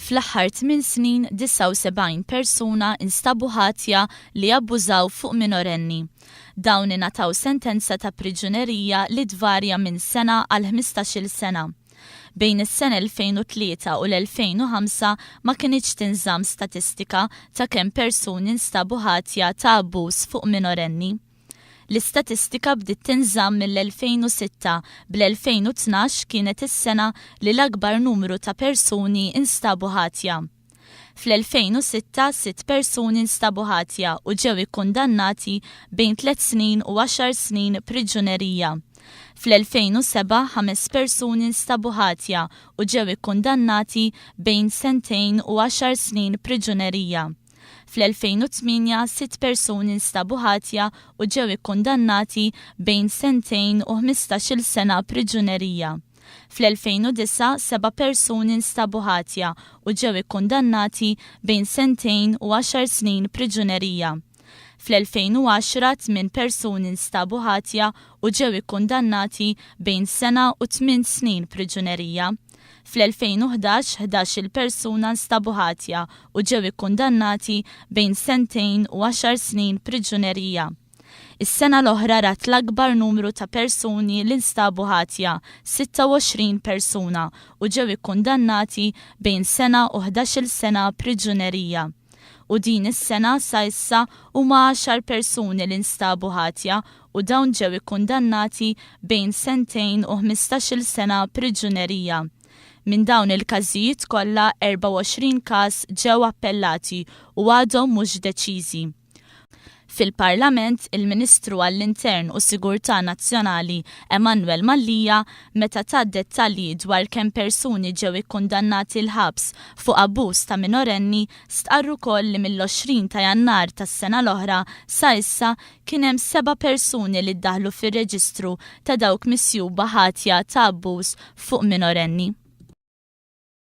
Fl-aħħar tmin snin 79 persuna instabu ħatja li abbużaw fuq minorenni. Dawn ingħataw sentenza ta' priġunerija li tvarja minn sena għal 15-il sena. Bejn is-sena 2003 u l-2005 ma kinitx tinżamm statistika ta' kemm persuni nstabu ħatja ta' abbuż fuq minorenni. L-istatistika bdiet tinżamm mill-2006, bl-2012 kienet is-sena li l-akbar numru ta' persuni nstabu ħatja. Fl-2006 sitt persuni nstabu ħatja u ġew ikkundannati bejn tliet snin u għaxar snin priġunerija. Fl-2007 ħames persuni nstabu ħatja u ġew ikkundannati bejn sentejn u għaxar snin priġunerija. Fl-2008 sitt persuni nstabu ħatja u ġew ikkundannati bejn sentejn u 15-il sena priġunerija. Fl-2009 seba' persuni nstabu ħatja u ġew ikkundannati bejn sentejn u għaxar snin priġunerija. Fl-2010 tmien persuni nstabu ħatja u ġew ikkundannati bejn sena u tmien snin priġunerija. Fl-2011, 11-il persuna nstabu ħatja u ġew ikkundannati bejn sentejn u għaxar snin priġunerija. Is-sena l-oħra rat l-akbar numru ta' persuni li nstabu ħatja, 26 persuna, u ġew ikkundannati bejn sena u 11-il sena priġunerija. U din is-sena sa issa huma għaxar persuni li nstabu ħatja u dawn ġew ikkundannati bejn sentejn u 15-il sena priġunerija. Minn dawn il-każijiet kollha 24 każ ġew appellati u għadhom mhux deċiżi. Fil-Parlament, il-Ministru għall-Intern u Sigurtà Nazzjonali Emanuel Mallia meta ta dettalji dwar kemm persuni ġew ikkundannati l-ħabs fuq abbuż ta' minorenni stqarr ukoll li mill-20 ta' Jannar tas-sena l-oħra sa issa kien hemm seba' persuni li ddaħlu fir-reġistru ta' dawk misjuba ħatja ta' abbuż fuq minorenni.